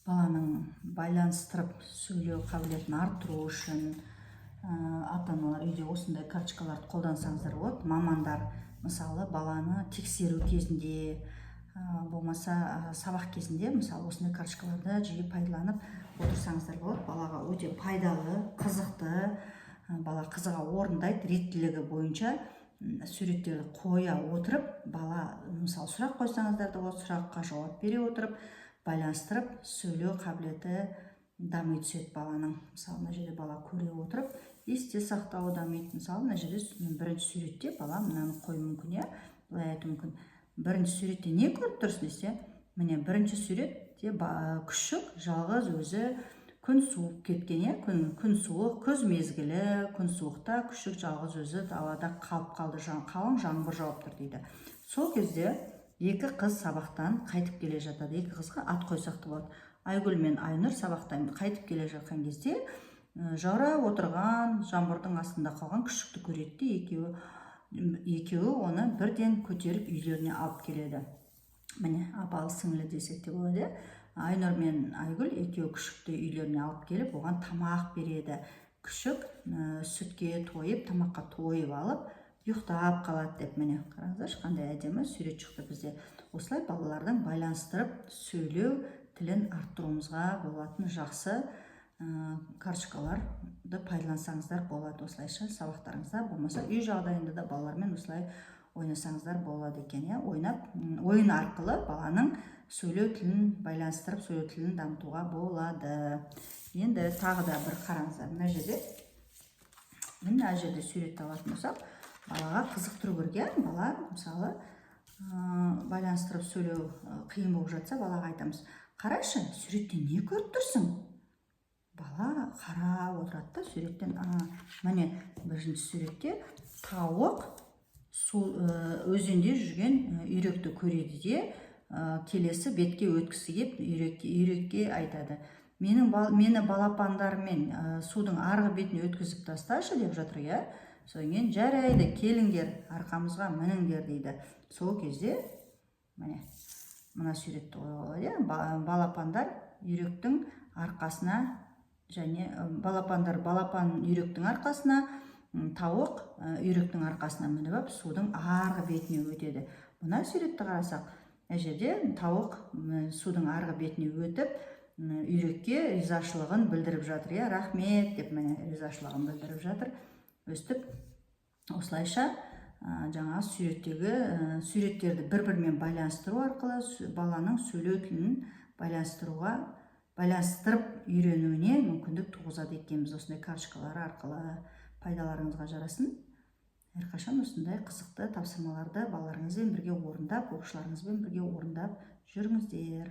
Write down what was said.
Баланың байланыстырып сөйлеу қабілетін арттыру үшін ата аналар үйде осындай карточкаларды қолдансаңыздар болады. Мамандар, мысалы, баланы тексеру кезінде, болмаса сабақ кезінде, мысалы, осындай карточкаларды жиі пайдаланып отырсаңыздар болады. Балаға өте пайдалы, қызықты, бала қызыға орындайды. Реттілігі бойынша суреттерді қоя отырып, бала, мысалы, сұрақ қойсаңыздар да болады, сұраққа жауап бере отырып, байланыстырып сөйлеу қабілеті дами түседі баланың. Мысалы, мына жерде бала көре отырып, есте сақтауы дамиды. Мысалы, мына жерде бірінші суретте бала мынаны қоюы мүмкін, иә, былай айтуы мүмкін: «Бірінші суретте не көріп тұрсың?» – десе, міне, бірінші суретте күшік жалғыз өзі, күн суып кеткен, иә, күн суық, күз мезгілі, күн суықта күшік жалғыз өзі далада қалып қалды, қалың жаңбыр жауып тұр дейді. Сол кезде екі қыз сабақтан қайтып келе жатады. Екі қызға ат қойсақ та болады. Айгүл мен Айнұр сабақтан қайтып келе жатқан кезде жаурап отырған, жаңбырдың астында қалған күшікті көреді де, екеуі оны бірден көтеріп, үйлеріне алып келеді. Міне, апалы сіңлі десек те болады, иә. Айнұр мен Айгүл екеуі күшікті үйлеріне алып келіп, оған тамақ береді. Күшік сүтке тойып, тамаққа тойып алып, ұйықтап қалады деп. Міне, қараңыздаршы, қандай әдемі сурет шықты бізде. Осылай балалардың байланыстырып сөйлеу тілін арттыруымызға болатын жақсы карточкаларды пайдалансаңыздар болады осылайша сабақтарыңызда, болмаса үй жағдайында да балалармен осылай ойнасаңыздар болады екен, иә. Ойнап, ойын арқылы баланың сөйлеу тілін, байланыстырып сөйлеу тілін дамытуға болады. Енді тағы да бір қараңыздар, мына жерде, мына жерде суретті алатын болсақ, балаға қызықтыру керек, иә. Бала, мысалы, байланыстырып сөйлеу қиын болып жатса, балаға айтамыз: «Қарашы, суреттен не көріп тұрсың?» Бала қарап отырады да суреттен: «А, міне, бірінші суретте тауық су, өзенде жүрген үйректі көреді де, келесі бетке өткісі келіп, үйрекке айтады: мені балапандармен судың арғы бетіне өткізіп тасташы», – деп жатыр, иә. Содан кейін: «Жарайды, келіңдер, арқамызға мініңдер», – дейді. Сол кезде, міне, мына суретті қоюға болады, иә. Балапандар үйректің арқасына және балапандар, балапан үйректің арқасына, тауық үйректің арқасына мініп алып, судың арғы бетіне өтеді. Мына суретті қарасақ, мына жерде тауық судың арғы бетіне өтіп, үйрекке ризашылығын білдіріп жатыр, иә, «рахмет» деп, міне, ризашылығын білдіріп жатыр. Өстіп, осылайша жаңағы суреттегі суреттерді бір бірімен байланыстыру арқылы баланың сөйлеу тілін байланыстырып үйренуіне мүмкіндік туғызады екенбіз осындай карточкалар арқылы. Пайдаларыңызға жарасын! Әрқашан осындай қызықты тапсырмаларды балаларыңызбен бірге орындап, оқушыларыңызбен бірге орындап жүріңіздер.